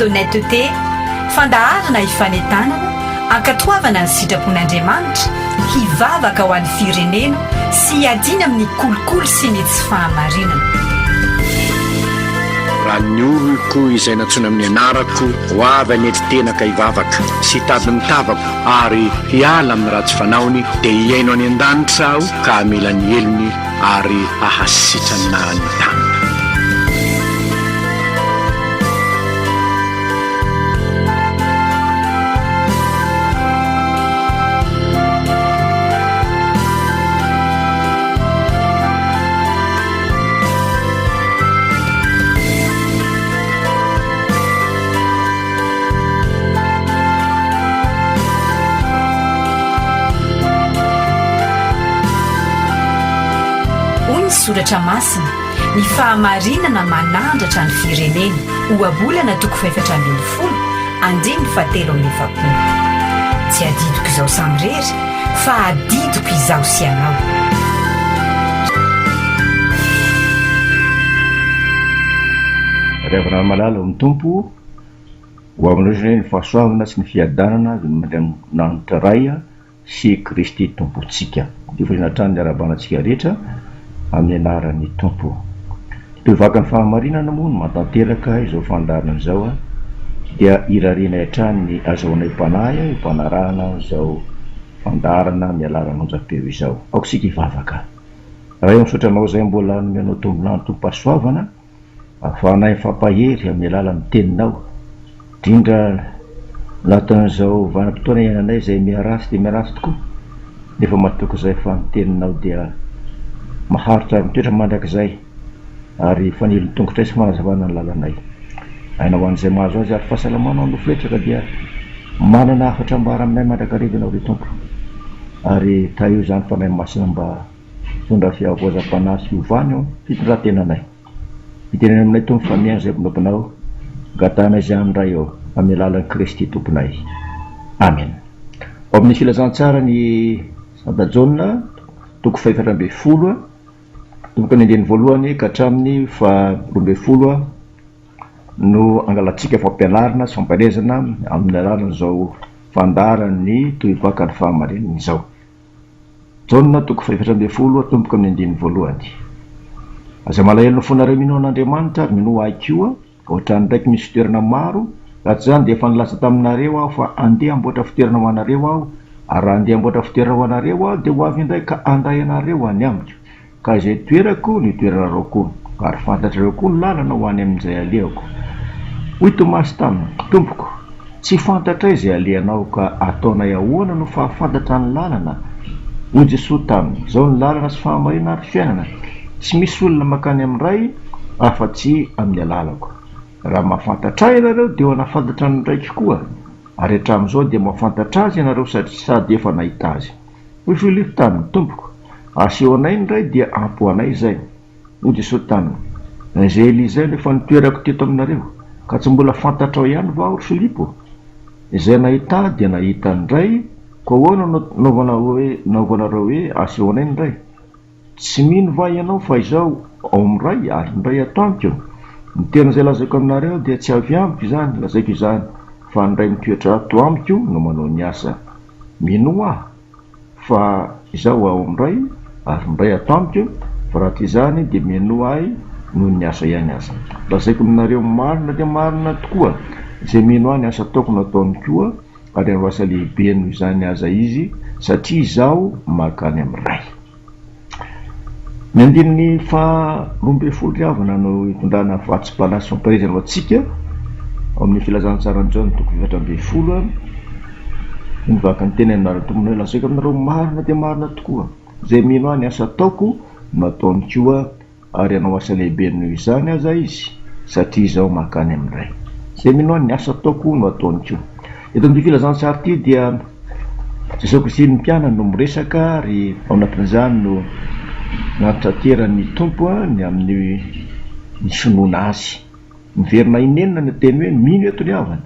d'honnêteté, fandaharana hifanentanana, hankatoavana ny sitrapon'Andriamanitra, hivavaka ho an'ny firenena sy hiadiana amin'ny kolikoly sy ny tsy fahamarinana. Raha ny oloko izay nantsoina amin'ny anarako ho avy hanetry tena ka hivavaka sy hitady ny tavako ary hiala amin'ny ratsy fanaony, dia hihaino any an-danitra Aho ka hamela ny helony ary hahasitrana ny taniny. Hoy ny Soratra Masina, Ny fahamarinana manandratra ny firenena. Ohabolana toko fahefatra ambin'ny folo, andininy fahatelo amby efapolo. Tsy adidiko izaho samirery, fa adidiko izaho sy ianao. Ry havana malala ao amin'ny Tompo, ho aminareo izany ny fahasoavana sy ny fiadanana avy amin'Andriamanitra Ray sy Kristy Tompontsika. Tifirina hatrany ny arahabana antsika rehetra amin'ny anaran'ny Tompo. Ny mpivaka ny fahamarinana moa no mahatanteraka izao fandaharana izao dia irarianay hatrany ny azahoanay mpanahy eo am-panarahana izao fandaharana amin'ny alalan'ny onjam-peo izao. Aoka isika hivavaka. Ray ô misaotra Anao izay mbola nomenao tombon'andro tompom-pahasoavana Ahafahanay mifampahery amin'ny alalan'ny Teninao, indrindra anatin'izao vanim-potoana iainanay izay miharatsy dia miharatsy tokoa, nefa matoky izahay fa ny Teninao dia maharitra ary mitoetra mandrakizay, ary fanilo ny tongotray sy fanazavana ny lalanay. Aina ho an'izay mahazo azy ary fahasalamana ho an'ny nofo rehetra ka dia manana hafatra ambara aminay mandrakariva Ianao ry Tompo, ary tahio izany Fanahy Masina mba hitondra fihavoazam-panahy sy fiovana eo amin'ny fitondran-tenanay. Mitenena aminay Tompo fa mihaino izay mpanomponao, angatahanay izany Ray ô, amin'ny alalan'i Kristy Tomponay. Amena. Ao amin'ny Filazantsaran'i Santa Jaona, toko fahefatra ambin'ny folo, tomboka ny andininy voalohany ka hatramin'ny faharoa ambin'ny folo no angalantsika fampianarana sy fampaherezana amin'ny alalan'izao fandaharan'ny Tohivakany Fahamarinana izao. Jaona toko fahefatra ambin'ny folo atomboka amin'ny andininy voalohany. Aza malahelo ny fonareo minoa an'Andriamanitra ary minoa ahy koa, ao an-tranon-dRaiko misy fitoerana maro, raha tsy izany dia efa nilaza taminareo aho fa handeha hamboatra fitoerana ho anareo aho, ary raha handeha hamboatra fitoerana ho anareo aho dia ho avy indray ka handray anareo any amiko. Ka izay toerako no itoeranareo koa, ary fantatrareo koa ny lalana ho any amin'izay alehako. Hoy Tomasy taminy, Tompoko, tsy fantatray izay alehanao, ka ataonay ahoana no fahafantatra ny lalana? Hoy Jesoa taminy, Izao ny lalana sy fahamarinana ary fiainana, tsy misy olona mankany amin'ny Ray afa-tsy amin'ny alalako. Raha mahafantatra Ahy ianareo dia ho nahafantatra ny Raiko koa, ary hatramin'izao dia mahafantatra Azy ianareo satria sady efa nahita Azy. Hoy Filipo taminy, Tompoko, aseho anay ny Ray dia ampy ho anay izay. Hoy Jesoa taminy, Izay Elia izay no efa nitoerako teto aminareo, ka tsy mbola fantatrao ihany va aho, ry Filipo? Izay nahita Ahy dia nahita ny Ray, koa ahoana no anaovanareo hoe, Aseho anay ny Ray? Tsy mino va ianao fa Izaho ao amin'ny Ray ary ny Ray ato amiko? Ny teny izay lazaiko aminareo dia tsy avy amiko izany, lazaiko izany, fa ny Ray mitoetra ato amiko no manao ny asa. Minoa aho fa Izaho ao amin'ny Ray ary ny Ray ato amiko, fa raha tsy izany dia minoa ahy noho ny asa ihany aza. Lazaiko aminareo marina dia marina tokoa, izay mino ahy ny asa ataoko no ataony koa, ary hanao asa lehibe noho izany aza izy, satria Izaho mankany amin'ny Ray. Ny andininy faha roa ambin'ny folo ry havana no itondrana vatsim-panahy sy fampaherezana ho antsika ao amin'ny filazantsaran'i Jaona toko fahefatra ambin'ny folo. Ny vaky ny teny amin'ny anaran'ny Tompo hoe lazaiko aminareo marina dia marina tokoa, izay mino ahy ny asa ataoko no ataony koa ary hanao asa lehibe noho izany aza izy, satria izaho mankany amin'ny Ray. Izay mino ahy, ny asa ataoko no ataony koa. Eto amin'ity filazantsara ity dia Jesoa Kristy ny mpianany no miresaka ary ao anatin'izany no nantrateran'ny Tompo ny amin'ny ny finoana Azy. Miverina inenina ny teny hoe mino eto ry havana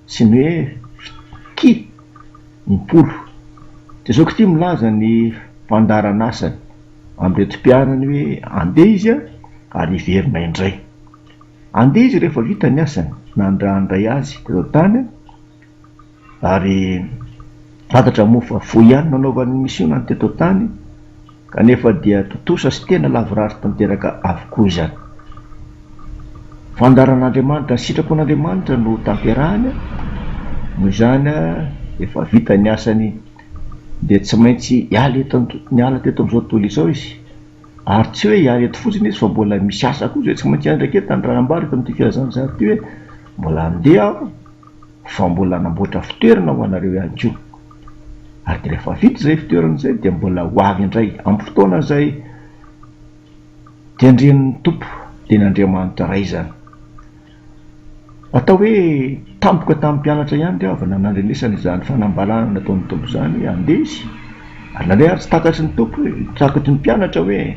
sy ny hoe fitia impolo. Jesoa Kristy milaza ny fandaharan'asany. amin'ireto mpianany hoe handeha izy ary hiverina indray. Andeha izy rehefa vita ny asany, nandrahandray azy teto an-tany, ary fantatra moa fa fohy ihany nanaovany ny misionany teto an-tany, kanefa dia tontosa sy tena lavorary tanteraka avokoa izany. Fandaharan'Andriamanitra, ny sitrapon'Andriamanitra no tanterahiny, noho izany efa vita ny asany dia tsy maintsy hiala eto niala teto amin'izao tontolo izao izy. Ary tsy hoe hiala eto fotsiny izy fa mbola misy asa koa izay tsy maintsy iandraiketany raha ambara eto amin'ity filazantsara ity hoe mbola handeha aho fa mbola hanamboatra fitoerana ho anareo ihany koa. Ary dia rehefa vita izay fitoerana izay dia mbola ho avy indray amin'ny fotoana izay tendren'ny Tompo, dia ny Andriamanitra Ray izany. Atao hoe tampoka tamin'ny mpianatra ihany ry havana nandrenesana izany fanambarana nataon'ny Tompo izany hoe andeha izy. Ary nandre ary tsy takatry ny Tompo hoe, tsy takatry ny mpianatra hoe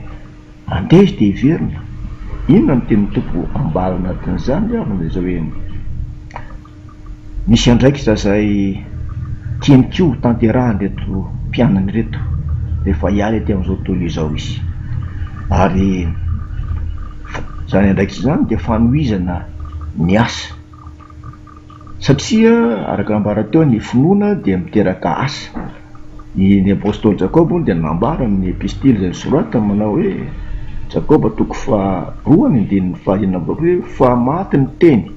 andeha izy dia hiverina. Inona no tian'ny Tompo ambara anatin'izany ry havana dia izao hoe, Misy andraikitra izay tiany koa ho tanterahan'ireto mpianany ireto rehefa hiala ety amin'izao tontolo izao izy. Ary izany andraikitra izany dia fanohizana ny asa. Satria araka ny nambara teo ny finoana dia miteraka asa. Ny apostoly Jakoba hono dia nanambara amin'ny epistily izay nosoratany manao hoe, Jakoba toko faharoa ny andininy faha 26 hoe, fa maty ny teny,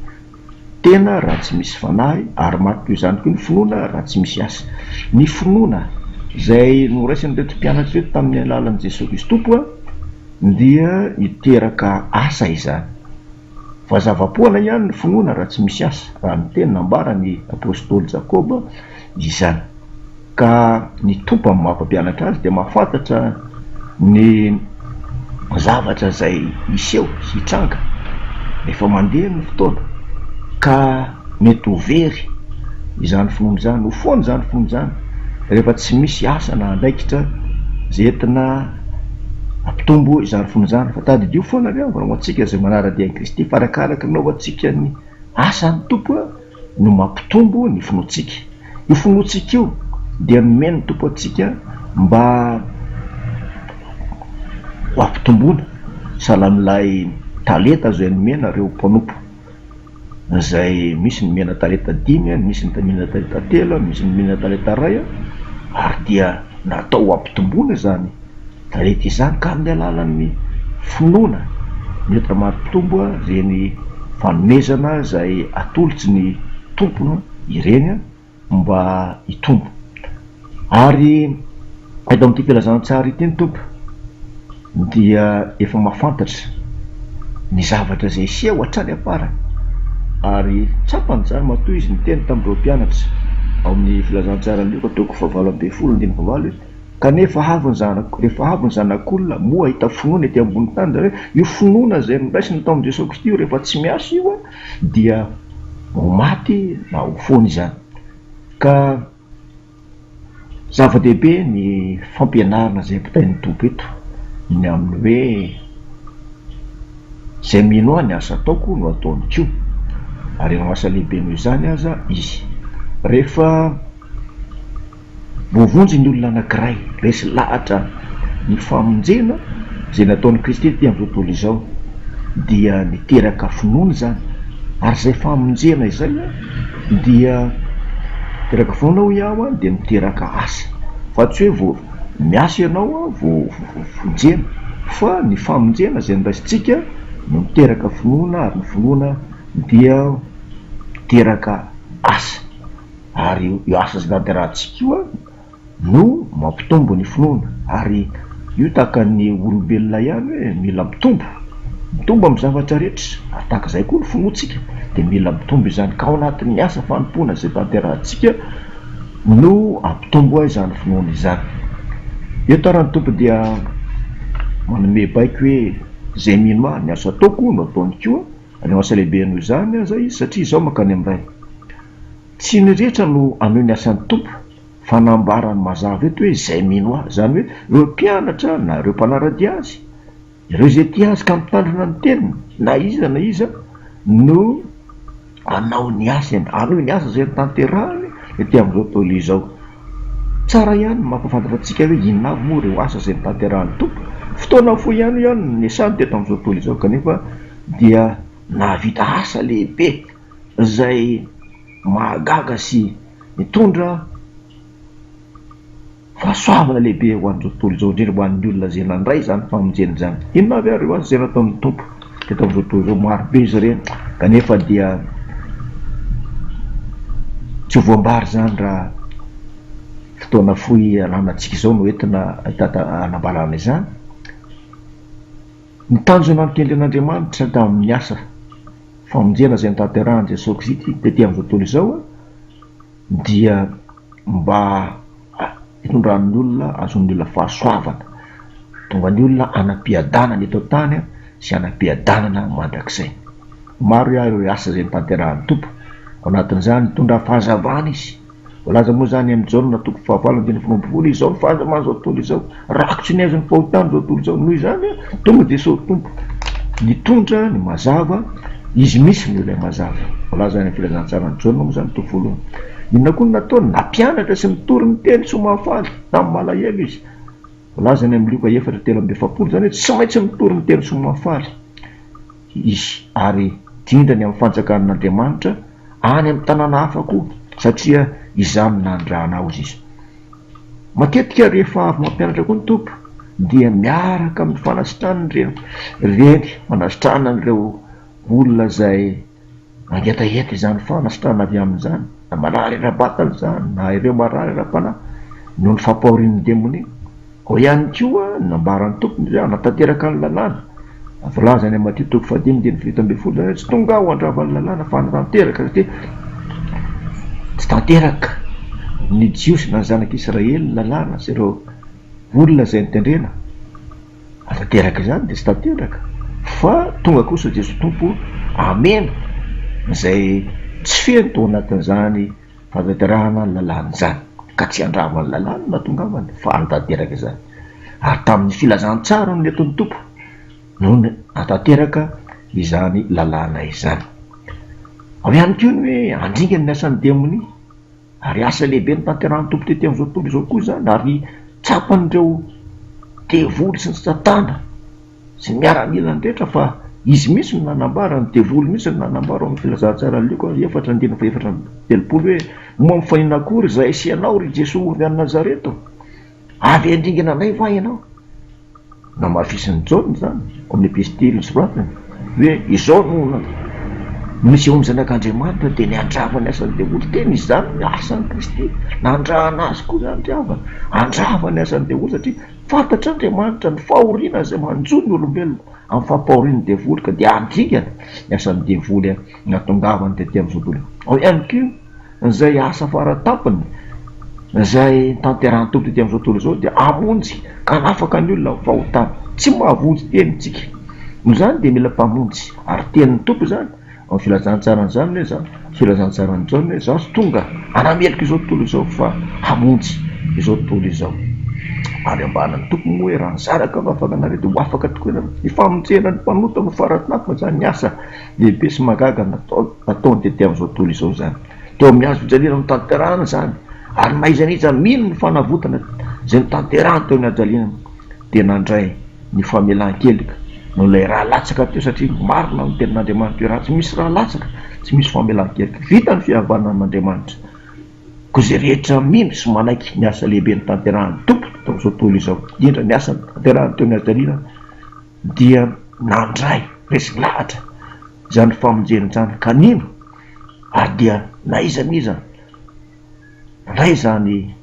Tena raha tsy misy fanahy, ary maty toy izany koa ny finoana raha tsy misy asa. Ny finoana izay noraisin'ireto mpianatra ireto tamin'ny alalan'i Jesoa Kristy Tompo dia niteraka asa izany. Fa zava-poana ihany ny finoana raha tsy misy asa, raha ny teny nambaran'ny apostoly Jakoba izany. Ka ny Tompo amin'ny maha mpampianatra azy dia mahafantatra ny zavatra izay hiseho sy hitranga rehefa mandeha ny fotoana ka mety ho very izany finoana izany, ho foana izany finoana izany rehefa tsy misy asa na andraikitra izay entina hampitombo izany finoana izany. Fa tadidio foana ry havana ho antsika izay manara-dia an'i Kristy fa arakaraka ny anaovantsika ny asan'ny Tompo no mampitombo ny finoantsika. Io finoantsika io dia nomen'ny Tompo antsika mba ho hampitomboana, sahala amin'ilay talenta izay nomena ireo mpanompo, izay misy nomena talenta dimy, misy nomena talenta telo, misy nomena talenta iray, ary dia natao ho hampitomboana izany talenta izany ka amin'ny alalan'ny finoana no entina mampitombo ireny fanomezana izay atolotry ny Tompony ireny mba hitombo. Ary eto amin'ity filazantsara ity ny Tompo dia efa mahafantatra ny zavatra izay hiseho hatrany am-parany ary tsapany izany matoa izy niteny tamin'ireo mpianatra ao amin'ny filazantsaran'i Lioka toko fahavalo ambinifolo andininy fahavalo hoe kanefa avy ny zanako rehefa avy ny zanak'olona moa hahita finoana ety ambony tany izany hoe io finoana izay noraisina tao amin'i Jesoa Kristy io rehefa tsy miasa io dia ho maty na ho foana izany ka Zava-dehibe ny fampianarana izay ampitain'ny Tompo eto, ny amin'ny hoe izay mino ahy ny asa ataoko no ataony koa, ary hanao asa lehibe noho izany aza izy. Rehefa voavonjy ny olona anankiray, resy lahatra ny famonjena izay nataon'i Kristy tety amin'izao tontolo izao, dia niteraka finoana izany, ary izay famonjena izay dia miteraka finoana hoy aho an, dia miteraka asa, fa tsy hoe vao miasa ianao vao vonjena, fa ny famonjena izay noraisintsika no miteraka finoana ary ny finoana dia miteraka asa, ary io asa izay tanterahantsika io an, no mampitombo ny finoana ary io tahaka ny olombelona ihany hoe mila mitombo, mitombo amin'ny zavatra rehetra ary tahaka izay koa ny finoantsika dia mila mitombo izany ka ao anatin'ny asa fanompoana izay tanterahantsika no hampitombo izany finoana izany. Eto ary ny Tompo dia manome baiko hoe izay mino ahy ny asa ataoko no ataony koa ary asa lehibe noho izany aza izy satria izaho mankany amin'ny Ray. Tsy ny rehetra no hanohy ny asan'ny Tompo fa nambarany mazava eto hoe izay mino ahy, izany hoe ireo mpianatra na ireo mpanara-dia azy, ireo izay tia azy ka mitandrina ny teniny, na iza na iza no hanao ny asany, hanohy ny asa izay notanterahany ety amin'izao tontolo izao. Tsara ihany ny mampahafantatra antsika hoe inona avy moa ireo asa izay notanterahan'ny Tompo. Fotoana fohy ihany hoy aho no niasany teto amin'izao tontolo izao kanefa dia. nahavita asa lehibe izay mahagaga sy nitondra fahasoavana lehibe ho an'izao tontolo izao, indrindra ho an'ny olona izay nandray izany famonjena izany. Inona avy ary ireo asa izay nataon'ny Tompo teto amin'izao tontolo izao? Maro be izy ireny, kanefa dia tsy ho voambara izany raha fotoana fohy ananantsika izao no entina hanambarana izany. Ny tanjona notendren'Andriamanitra tamin'ny asa famonjena izay notanterahin'i Jesoa Kristy tety amin'izao tontolo izao dia mba hitondran'ny olona, hahazoan'ny olona fahasoavana, hahatonga ny olona hanam-piadanana eto an-tany sy hanam-piadanana mandrakizay. Maro ireo asa izay notanterahin'ny Tompo, ao anatin'izany nitondra fahazavana Izy. Voalaza moa izany amin'i Jaona toko fahavalo andininy 12, Izao no fahazavan'izao tontolo izao, rakotry ny haizon'ny fahotana izao tontolo izao. Noho izany, tonga Jesosy Tompo nitondra ny mazava, Izy mihitsy no ilay mazava. Voalaza any amin'ny filazantsaran'i Jaona moa izany toko voalohany. Inona koa no nataony? Nampianatra sy nitory ny teny soa mahafaly tamin'ny malahelo Izy. Voalaza any amin'ny Lioka efatra 43 izany hoe tsy maintsy mitory ny teny soa mahafaly Izy ary indrindra ny amin'ny fanjakan'Andriamanitra any amin'ny tanàna hafa koa satria izany no nanirahana azy izy. Matetika rehefa avy mampianatra koa ny Tompo dia miaraka amin'ny fanasitranana ireo reny, fanasitranana ireo olona izay mangetaheta izany fanasitranana avy aminy izany, na marary ara-batana izany na ireo marary ara-panahy noho ny fampahorian'ny demonia. Ao ihany koa ny nambaran'ny Tompo hoe hanatanteraka ny lalàna. Voalaza any amin'ny Matio toko fahadimy andininy fahafito ambin'ny folo izany hoe tsy tonga aho handrava ny lalàna fa hanatanteraka satria tsy tanteraka ny Jiosy na ny zanak'Israely ny lalàna sy ireo olona izay notendrena hanatanteraka izany dia tsy tanteraka fa tonga kosa Jesoa Tompo hameno izay tsy feno tao anatin'izany Fanatanterahana ny lalàna izany, ka tsy handrava ny lalàna no nahatongavany, fa hanatanteraka izany. Ary tamin'ny filazantsara no nentin'ny Tompo no nahatanteraka izany lalàna izany. Ao ihany koa ny hoe handringana ny asan'ny demonia, ary asa lehibe notanterahin'ny Tompo tety amin'izao tontolo izao koa izany, ary tsapan'ireo devoly sy ny satana sy ny miaramilany rehetra fa izy mihitsy no nanambara, ny devoly mihitsy no nanambara ao amin'ny filazantsaran'i Lioka efatra andininy fahefatra amby telopolo hoe, Moa mifanina akory izahay sy ianao, ry Jesoa avy any Nazareta? Avy handringana anay va ianao? Namafisin'i Jaona izany ao amin'ny epistily nosoratany hoe izao no nisehoan'ny Zanak'Andriamanitra dia ny handrava ny asan'ny devoly. Tena izany ny asan'i Kristy, nandrahana azy koa izany ry havana, handrava ny asan'ny devoly satria Fantatr'Andriamanitra ny fahoriana izay manjo ny olombelona amin'ny fampahorian'ny devoly ka dia handringana ny asan'ny devoly nahatongavany tety amin'izao tontolo izao. Ao ihany koa izay asa faratampony izay notanterahin'ny Tompo tety amin'izao tontolo izao dia hamonjy ka hanafaka ny olona amin'ny fahotana. Tsy mahavonjy tena isika. Noho izany dia mila Mpamonjy ary tenin'ny Tompo izany. Ao amin'ny filazantsaran'izany hoe za, filazantsaran'i Jaona hoe izaho tsy tonga hanameloka izao tontolo izao fa hamonjy izao tontolo izao. Ary ambaran'ny Tompo moa hoe raha ny Zanaka no afaka anareo dia ho afaka tokoa ianareo. Ny famonjena ny mpanota no faratnapony izany, ny asa lehibe sy mahagaga natao nataony tety amin'izao tontolo izao izany. Teo amin'ny hazo fijaliana notanterahana izany ary na iza na iza mino ny fanavotana izay notanterahany teo amin'ny hazo fijaliana dia nandray ny famelan-keloka noho ilay rà latsaka teo satria marina ny tenin'Andriamanitra hoe raha tsy misy rà latsaka tsy misy famelan-keloka. Vita ny fihavanana amin'Andriamanitra. Koa izay rehetra mino sy manaiky ny asa lehibe notanterahin'ny Tompo tao amin'izao tontolo izao, indrindra ny asa notanterahiny teo amin'ny hajaliana dia nandray, resy lahatra izany famonjena izany ka nino ary dia na iza na iza nandray izany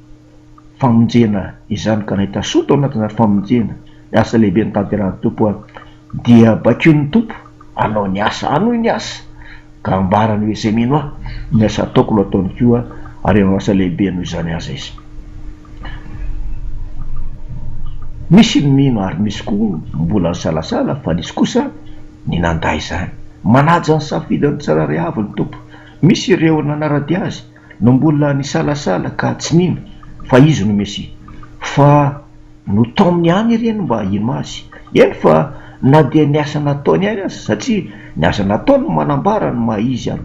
famonjena izany ka nahita soa tao anatin'izany famonjena, ny asa lehibe notanterahin'ny Tompo aho, dia baikoin'ny Tompo hanao ny asa, hanohy ny asa, ka ambarany hoe izay mino ahy, ny asa ataoko no ataony koa, ary hanao asa lehibe noho izany aza izy. Misy ny mino ary misy koa mbola nisalasala fa nisy kosa ny nandà izany. Manaja ny safidin'ny tsirairay avy ny Tompo. Misy ireo nanara-dia Azy no mbola nisalasala ka tsy nino fa Izy no Mesia, fa notaominy ihany ireny mba hino Azy, eny fa na dia ny asa nataony ihany aza, satria ny asa nataony no manambara ny maha izy an,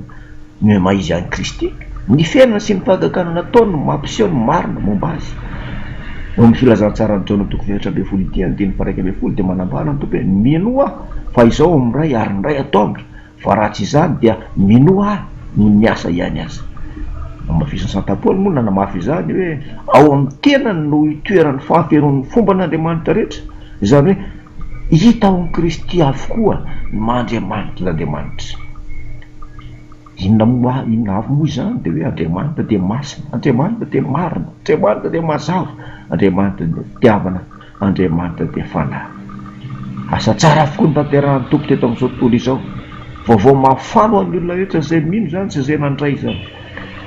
ny maha izy an'i Kristy, ny fiainana sy ny fahagagana nataony no mampiseho ny marina momba Azy. Ao amin'ny Filazantsaran'i Jaona toko faha-14 ity andininy faha-11 dia manambara ny Tompo hoe, Minoa Aho fa Izaho ao amin'ny Ray ary ny Ray ato amiko. Fa raha tsy izany dia minoa ahy noho ny asa ihany aza. Namafisin'i Santa Paoly moa nanamafy izany hoe ao amin'ny tenany no itoeran'ny fahafenoan'ny fomban'Andriamanitra rehetra, izany hoe hita ao amin'i Kristy avokoa ny maha Andriamanitra an'Andriamanitra. Inona moa inona avy moa izany? Dia hoe Andriamanitra dia masina, Andriamanitra dia marina, Andriamanitra dia mazava, Andriamanitra dia fitiavana, Andriamanitra dia fanahy. Asa tsara avokoa no tanterahan'ny Tompo teto amin'izao tontolo izao. Vaovao mahafaly ho an'ny olona rehetra izay mino izany sy izay nandray izany.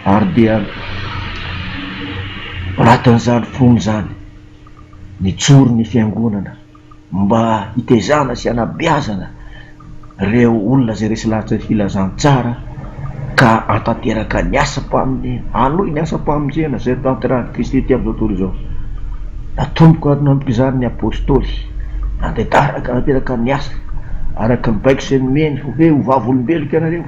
Ary dia anatin'izany finoana izany, nijoro ny Fiangonana. mba hitezana sy hanabeazana ireo olona izay resy lahatra ny filazantsara ka hahatanteraka ny asam-pamonjena, hanohy ny asam-pamonjena izay notanterahin'i Kristy ety amin'izao tontolo izao. Natomboka nanomboka izany ny Apôstôly, nandeha taraka natanteraka ny asa araka ny baiko izay nomeny hoe ho vavolombeloko ianareo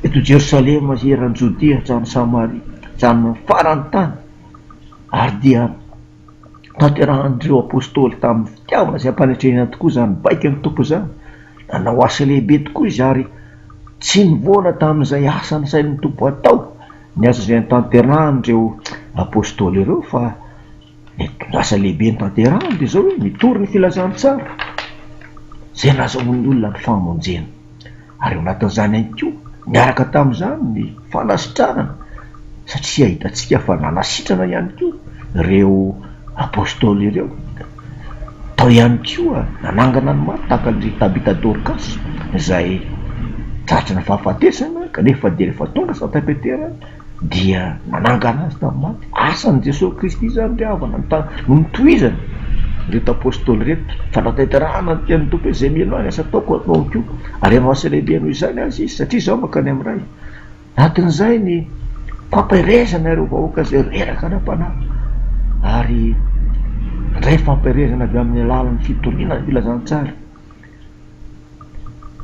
eto Jerosalema sy eran'i Jodia hatrany Samaria, hatrany amin'ny faran'ny tany ary dia Tanterahan'ireo Apostoly tamin'ny fitiavana sy am-panetrena tokoa izany baikon'ny Tompo izany. Nanao asa lehibe tokoa izy ary tsy nivoana tamin'izay asa nasain'ny Tompo hatao ny asa izay notanterahan'ireo Apostoly ireo fa ny asa lehibe notanterahany dia izao hoe mitory ny filazantsara izay nahazahoan'ny olona ny famonjena. Ary ao anatin'izany ihany koa, niaraka tamin'izany ny fanasitranana, satria hitantsika fa nanasitrana ihany koa ireo Apôstôly ireo. Tao ihany koa nanangana ny maty tahaka an-dry Tabita Dorkasy izay tratry ny fahafatesana kanefa dia rehefa tonga Santa Petera dia nanangana azy tamin'ny maty. Asan'i Jesoa Kristy izany ry havana, no notohizany ireto Apôstôly ireto, fanatanterahana ny tenin'ny Tompo hoe izay mino ahy ny asa ataoko ataony koa, ary hanao asa lehibe noho izany aza izy, satria izaho mankany amin'ny Ray. Anatin'izay ny fampaherezana ireo vahoaka izay reraka ara-panahy, ary nandray fampaherezana avy amin'ny alalan'ny fitoriana ny filazantsara.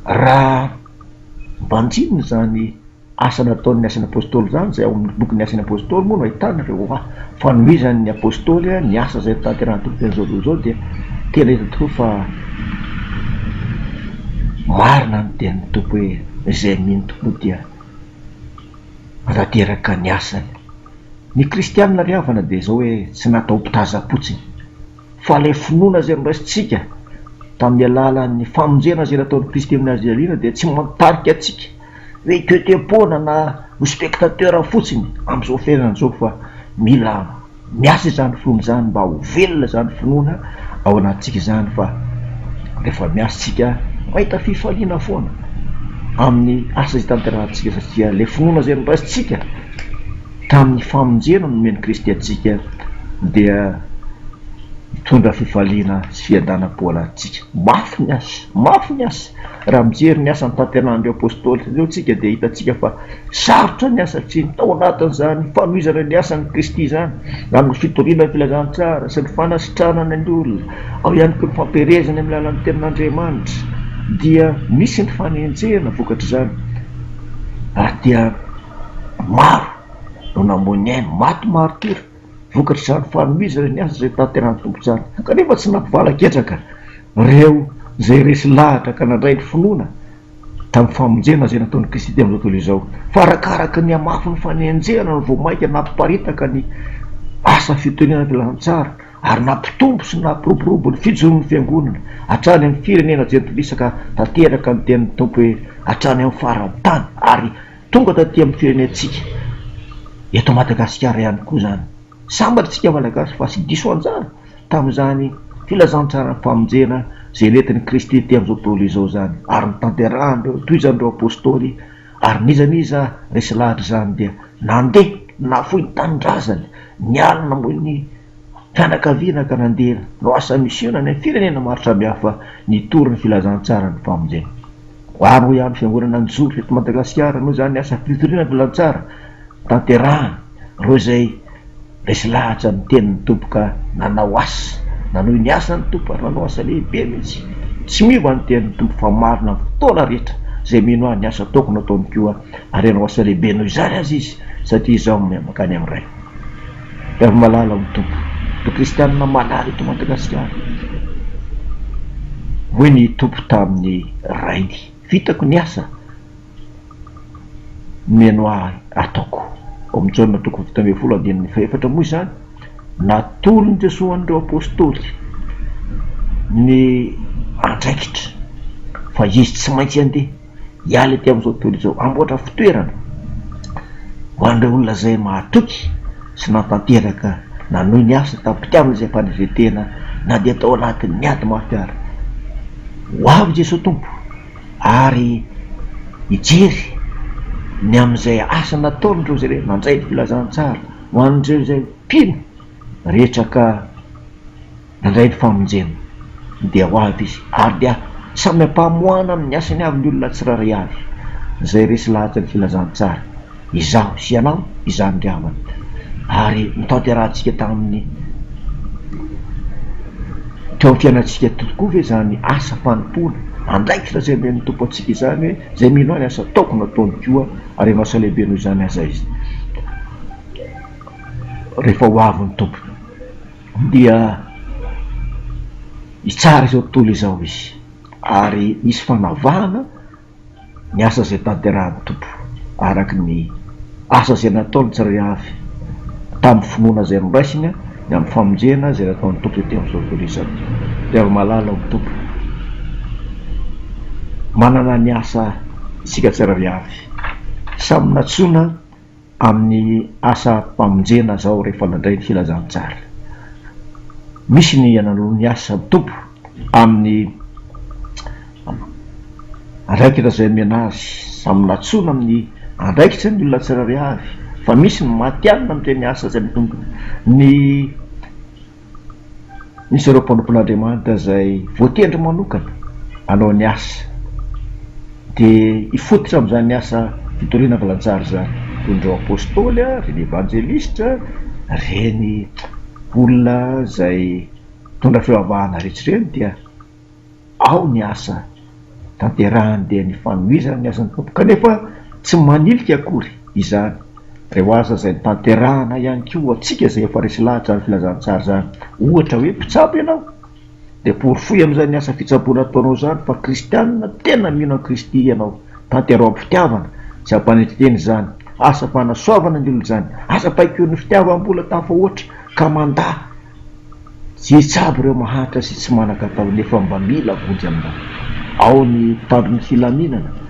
Raha banjinina izany Asa nataon'ny Asan'ny Apôstôly izany, izay ao amin'ny bokin'ny Asan'ny Apôstôly moa no ahitana ireo fanohizan'ny Apôstôly ny asa izay notanterahin'ny Tompo teo amin'izao tontolo izao dia tena hita tokoa fa marina ny tenin'ny Tompo hoe izay mino tokoa dia manatanteraka ny asany. Ny kristianina ry havana dia izao hoe tsy natao ho mpitazam-potsiny. Fa ilay finoana izay noraisintsika tamin'ny alalan'ny famonjena izay nataon'i Kristy amin'ny hazo fijaliana dia tsy mitarika antsika hoe hitoetoe-poana na ho spectateur fotsiny amin'izao fiainana izao fa mila miasa izany finoana izany mba ho velona izany finoana ao anatintsika izany fa rehefa miasa isika mahita fifaliana foana amin'ny asa izay tanterahantsika satria ilay finoana izay noraisintsika Tamin'ny famonjena nomen'i Kristy antsika dia mitondra fifaliana sy fiadanam-po antsika. Mafy ny asa, mafy ny asa. Raha mijery ny asa notanterahin'ireo Apôstôly ireo isika dia hitantsika fa sarotra ny asa satria tao anatin'izany fanohizana ny asan'i Kristy izany, amin'ny fitoriana ny filazantsara sy ny fanasitranana ny olona, ao ihany koa ny fampielezana amin'ny alalan'ny tenin'Andriamanitra dia misy ny fanenjehana vokatr'izany ary dia Maro no namoy ny ainy, maty martyrs, vokatr'izany fanohizana ny asa izay tanterahin'ny Tompo izany. Kanefa tsy nampivala-ketraka ireo izay resy lahatra ka nandray ny finoana tamin'ny famonjena izay nataon'i Kristy teo amin'izao tontolo izao. Fa arakaraka ny hamafin'ny fanenjehana no vao mainka nampiparitaka ny asa fitoriana ny filazantsara ary nampitombo sy nampiroborobo ny fijoroan'ny Fiangonana hatrany amin'ny firenena jentilisa ka tanteraka ny tenin'ny Tompo hoe hatrany amin'ny faran'ny tany ary Tonga taty amin'ny firenentsika eto Madagasikara ihany koa izany. Sambatra isika Malagasy fa tsy diso anjara tamin'izany filazantsaran'ny famonjena izay nentin'i Kristy tety amin'izao tontolo izao izany ary notanterahan'ireo nitohizan'ireo Apôstôly ary n'iza n'iza resy lahatra izany dia nandeha nahafoy ny tanindrazany niala namoy ny fianakaviana ka nandeha nanao asa misiona any amin'ny firenena maro samihafa nitory ny filazantsaran'ny famonjena. Maro hoy aho ny fiangonana nijoro eto Madagasikara noho izany asa fitoriana filazantsara tanterahana, ireo izay resy lahatra ny tenin'ny Tompo ka nanao asa, nanohy ny asan'ny Tompo ary nanao asa lehibe mihitsy. Tsy miova ny tenin'ny Tompo fa marina amin'ny fotoana rehetra, izay mino ahy ny asa ataoko no ataony koa ary hanao asa lehibe noho izany aza izy satria izaho mankany amin'ny Ray. Ry malala ao amin'ny Tompo, ry kristianina malala eto Madagasikara. Hoy ny Tompo tamin'ny Rainy, Vitako ny asa nomeno Ahy hataoko. Ao amin'ny Jaona toko 17 andininy fahefatra moa izany, natolon'i Jesoa an'ireo Apostoly ny andraikitra fa Izy tsy maintsy handeha hiala ety amin'izao tontolo izao, hamboatra fitoerana ho an'ireo olona izay mahatoky sy nahatanteraka nanohy ny asa tamim-pitiavana izay fanetren-tena na dia tao anatin'ny ady mafy ary. Ho avy Jesoa Tompo ary hijery ny amin'izay asa nataon'ireo izay nandray ny filazantsara ho an'ireo izay mpino rehetra ka nandray ny famonjena dia ho avy izy ary dia samy ampamoahana amin'ny asany avy ny olona tsirairay avy izay resy lahatra ny filazantsara, izaho sy ianao izany ry havana, ary notanterahantsika tamin'ny teo amin'ny fiainantsika tokoa ve izany asa fanompoana, andraikitra izay omen'ny Tompo antsika izany hoe izay mino ahy ny asa ataoko no ataony koa ary hanao asa lehibe noho izany aza izy rehefa ho avy ny Tompo. Dia hitsara izao tontolo izao Izy, ary hisy fanavahana ny asa izay tanterahin'ny Tompo, araka ny asa izay nataony tsirairay avy, tamin'ny finoana izay noraisiny, ny amin'ny famonjena izay nataon'ny Tompo tety amin'izao tontolo izao. Ry hava-malala ao amin'ny Tompo, manana ny asa isika tsirairay avy. Samy nantsoina amin'ny asam-pamonjena zao rehefa nandray ny filazantsara. Misy ny nanao ny asa ny Tompo amin'ny andraikitra izay omena azy, samy nantsoina amin'ny andraikitra ny olona tsirairay avy fa misy ny matihanina amin'ireny asa izay mitombina. Ny Misy ireo mpanompon'Andriamanitra izay voatendry manokana hanao ny asa, dia hifototra amin'izany asa fitoriana filazantsara izany, toy ireo apostoly, ireny evanjelistra, ireny olona izay mitondra fivavahana rehetra ireny dia. Ao ny asa tanterahany dia ny fanohizana ny asan'ny Tompo kanefa tsy manilika akory izany ireo asa izay notanterahana ihany koa ho antsika izay efa resy lahatra ny filazantsara izany. Ohatra hoe mpitsabo ianao dia porofoy amin'izany asa fitsaboana ataonao izany fa kristianina tena mino an'i Kristy ianao. Tanteraho am-pitiavana sy am-panetren-tena izany asa fanasoavana ny olona izany. Aza baikoin'ny fitiavam-bola tafahoatra ka mandà Tsy hitsabo ireo mahantra sy tsy manan-katao nefa mba mila vonjy aminao. Ao ny mpitandro ny filaminana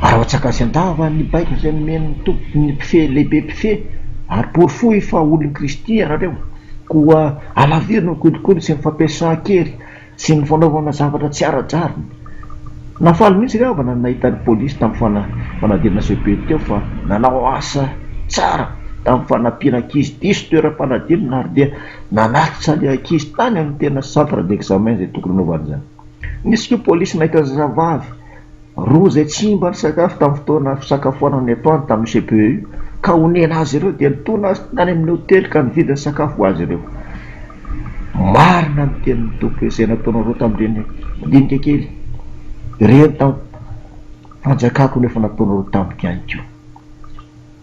ary ao an-tsakany an-dava ny baiko izay nomen'ny tompon'ny mpifehy lehibe mpifehy ary porofoy fa olon'i Kristy ianareo. Koa alaviro ny kolikoly sy ny fampiasan-kery sy ny fanaovana zavatra tsy ara-drariny. Nahafaly mihitsy ry havana ny nahita ny polisy tamin'ny fanadinana cepe teo fa nanao asa tsara tamin'ny fanampiana ankizy diso toeram-panadinana ary dia nanatitra ilay ankizy tany amin'ny tena centre d'examen izay tokony hanaovana izany. Nisy koa polisy nahita zazavavy Roa izay tsy mba nisakafo tamin'ny fotoana fisakafoanana ny atoandro tamin'io CPE io ka onena azy ireo dia nitona azy tany amin'ny hotely ka nividy ny sakafo ho azy ireo. Marina ny tenin'ny Tompo hoe izay nataonareo tamin'ireny madinika kely ireny tamin'ny fanjakako no efa nataonareo tamiko ihany koa.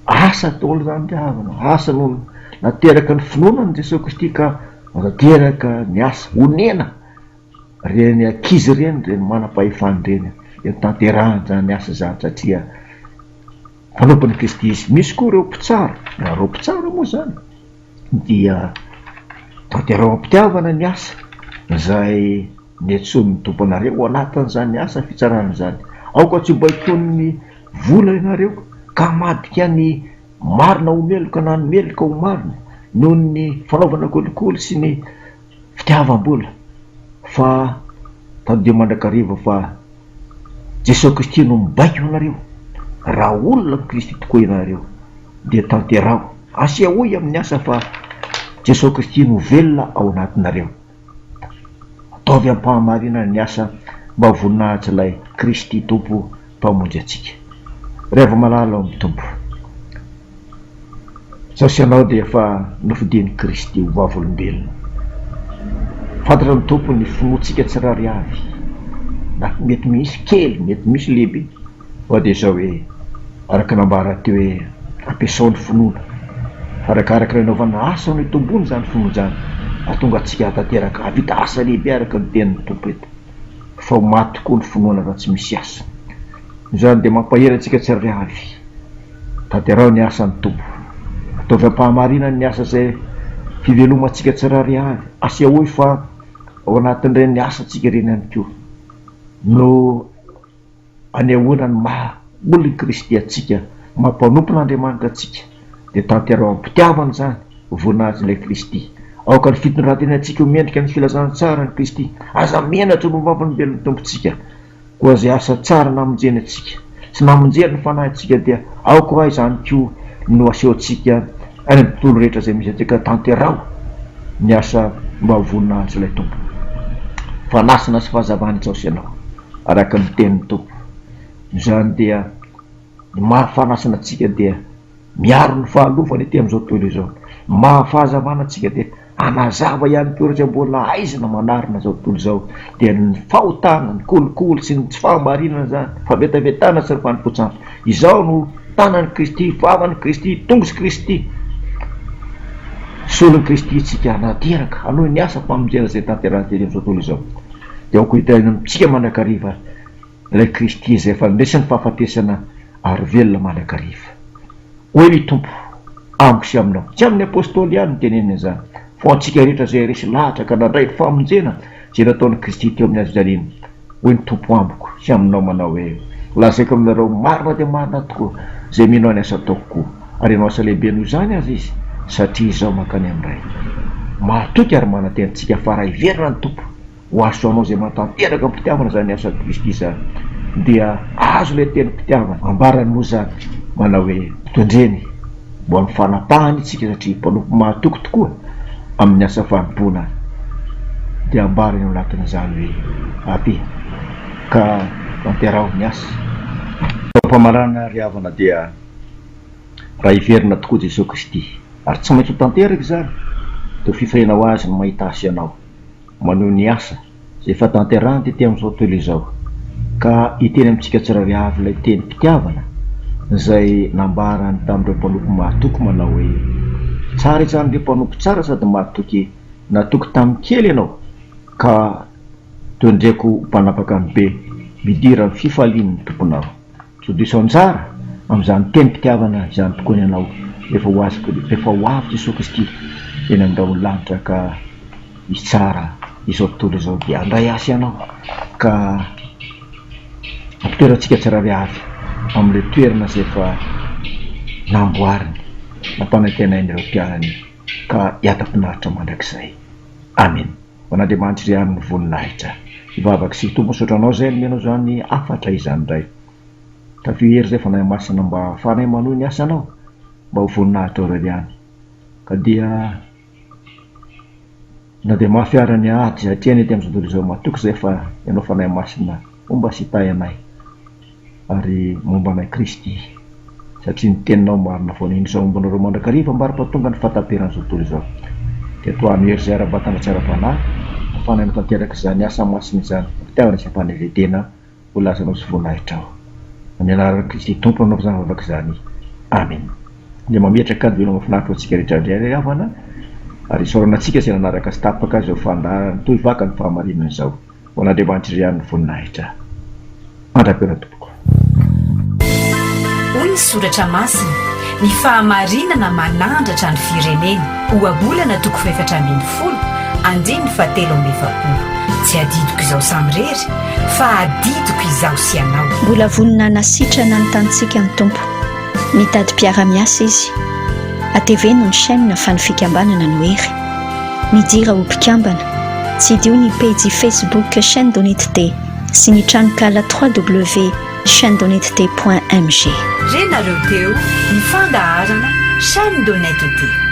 Asa daholo izany ry havana, asa no nateraka ny finoana an'i Jesoa Kristy ka natanteraka ny asa. Onena Ireny ankizy ireny, ireny manam-pahefana ireny dia notanterahiny izany asa izany satria mpanompon'i Kristy izy. Misy koa ireo mpitsara, raha ireo mpitsara moa izany dia tanteraho am-pitiavana ny asa izay niantsoan'ny Tompo anareo ao anatin'izany asa fitsarana izany. Aoka tsy ho baikoin'ny vola ianareo ka hamadika ny marina ho meloka na ny meloka ho marina noho ny fanaovana kolikoly sy ny fitiavam-bola fa tadidio mandrakariva fa Jesoa Kristy no mibaiko anareo, raha olona amin'i Kristy tokoa ianareo dia tanteraho, asehoy amin'ny asa fa Jesoa Kristy no velona ao anatinareo, ataovy am-pahamarinana ny asa mba ho voninahitr'ilay Kristy Tompo Mpamonjy antsika. Ry hava-malala ao amin'ny Tompo. Izaho sy ianao dia efa nofidian'i Kristy ho vavolombelona. Fantatry ny Tompo ny finoantsika tsirairay avy, na mety misy kely, mety misy lehibe, fa dia izao hoe, araka ny nambara teo hoe, ampiasao ny finoana, fa arakaraka ny anaovana asa no hitomboana izany finoana izany, hahatonga antsika hahatanteraka, hahavita asa lehibe araka ny tenin'ny Tompo eto. Fa ho maty tokoa ny finoana raha tsy misy asa. Izany dia mampahery antsika tsirairay avy. Tanteraho ny asan'ny Tompo. Ataovy am-pahamarinana ny asa izay fivelomantsika tsirairay avy. Asehoy fa ao anatin'ireny asantsika ireny ihany koa no anehoana ny maha olon'i Kristy antsika, maha mpanompon'Andriamanitra antsika, dia tanteraho am-pitiavana izany, ho voninahitr'ilay Kristy. Aoka ny fitondran-tenantsika ho mendrika ny filazantsaran'i Kristy. Aza menatra ny ho vavolombelon'ny Tompontsika. Koa izay asa tsara namonjeny antsika sy namonjeny ny fanahintsika dia aoka hoa izany koa no asehontsika any amin'ny tontolo rehetra izay misy antsika tanteraho ny asa mba ho voninahitr'ilay Tompo. Fanasana sy fahazavana izao sy ianao araka ny tenin'ny Tompo. Izany dia ny maha fanasana antsika dia Miaro ny fahalovana ety amin'izao tontolo izao. Ny maha fahazavana antsika dia hanazava ihany koa ireo izay mbola haizina manarona izao tontolo izao. Dia ny fahotana, ny kolikoly sy ny tsy fahamarinana izany, fametavetana sy ny fanompoan-tsampy. Izao no tanan'i Kristy, vavan'i Kristy, tongotr'i Kristy. Solon'i Kristy isika hanateraka, hanohy ny asa famonjena izay tanterahiny tery amin'izao tontolo izao. Dia aoka ho hita eny amintsika mandrakariva Ilay Kristy izay efa nandresy ny fahafatesana ary velona mandrakariva. Hoy ny Tompo, amiko sy aminao. Tsy amin'ny Apostoly ihany no teneniny an'izany, fa ho antsika rehetra izay resy lahatra ka nandray ny famonjena izay nataon'i Kristy teo amin'ny hazofijaliana. Hoy ny Tompo amiko sy aminao manao hoe, Lazaiko aminareo marina dia marina tokoa, izay mino ahy ny asa ataoko koa, ary hanao asa lehibe noho izany aza izy, satria izaho mankany amin'ny Ray. Mahatoky ary manantena antsika fa raha hiverina ny Tompo, Ho azo anao izay mahatanteraka am-pitiavana izany asan'i Kristy izany, dia azo ilay tenim-pitiavana. Ambarany moa izany manao hoe, Tondreny ho amin'ny fanapahana isika satria mpanompo mahatoky tokoa amin'ny asa fanompoana, dia ambarany ao anatin'izany hoe, Avia ka tanteraho ny asa. Eo am-pamaranana ry havana dia raha hiverina tokoa Jesoa Kristy, ary tsy maintsy ho tanteraka izany, dia ho fifaliana ho Azy ny mahita ahy sy ianao. Manohy ny asa izay efa tanterahiny tety amin'izao tontolo izao, ka hiteny amintsika tsirairay avy ilay tenim-pitiavana izay nambarany tamin'ireo mpanompo mahatoky manao hoe, Tsara izany ry mpanompo tsara sady mahatoky, natoky tamin'ny kely ianao, ka tendreko ho mpanapaka ny be, midira amin'ny fifalian'ny tomponao. Tsy ho diso anjara amin'izany tenim-pitiavana izany tokoa ny anao rehefa ho azy rehefa ho avy Jesoa Kristy eny amin'ny rahon'ny lanitra ka hitsara izao tontolo izao dia handray azy ianao ka hampitoerantsika tsirairay avy amin'ilay toerana izay efa namboariny nampanantenainy ireo mpianany ka hiadam-pinaritra mandrakizay. Amena. Ho an'Andriamanitra irery ihany ny voninahitra. Hivavaka isika. Tompo misaotra Anao izay nomenao izany hafatra izany indray. Tafio hery izay Fanahy Masina mba hahafahanay manohy ny asanao mba ho voninahitrao irery ihany. Ka dia na dia mafy ara ny ady izay atrehina ety amin'izao tontolo izao matoky izay fa Ianao Fanahy Masina homba sy hitahy anay. ary momba anay Kristy, satria ny teninao marina foana, indro izaho momba anareo mandrakariva ambara-pahatonga ny fahataperan'izao tontolo izao. Dia tohano hery izay ara-batana sy ara-panahy, ahafahanay manatanteraka izany asa masina izany, am-pitiavana sy am-panetren-tena, ho lazanao sy voninahitrao. Amin'ny anaran'i Kristy Tompo no anaovako izany vavaka izany. Amena. Dia mametraka ny veloma mahafinaritra ho antsika rehetra indray ry havana, ary isaorana antsika izay nanaraka sy tapaka izao fandaharana toy vaka ny fahamarinana izao. Ho an'Andriamanitra irery ihany ny voninahitra. Mandra-pihaona tompoko. Hoy ny Soratra Masina, Ny fahamarinana manandratra ny firenena. Ohabolana toko fahefatra ambin'ny folo, andininy fahatelo amby efapolo. Tsy adidiko izaho samirery, fa adidiko izaho sy ianao. Mbola vonona hanasitrana ny tanintsika ny Tompo. Mitady mpiara-miasa Izy. Ateveno ny chaîne fa ny fikambanana no hery. Midira ho mpikambana. Tsidiho ny pejy Facebook Chaîne d'Honnêteté sy ny tranonkala www.chaînedhonnêteté.mg. Renareo teo ny fandaharana Chaîne d'Honnêteté.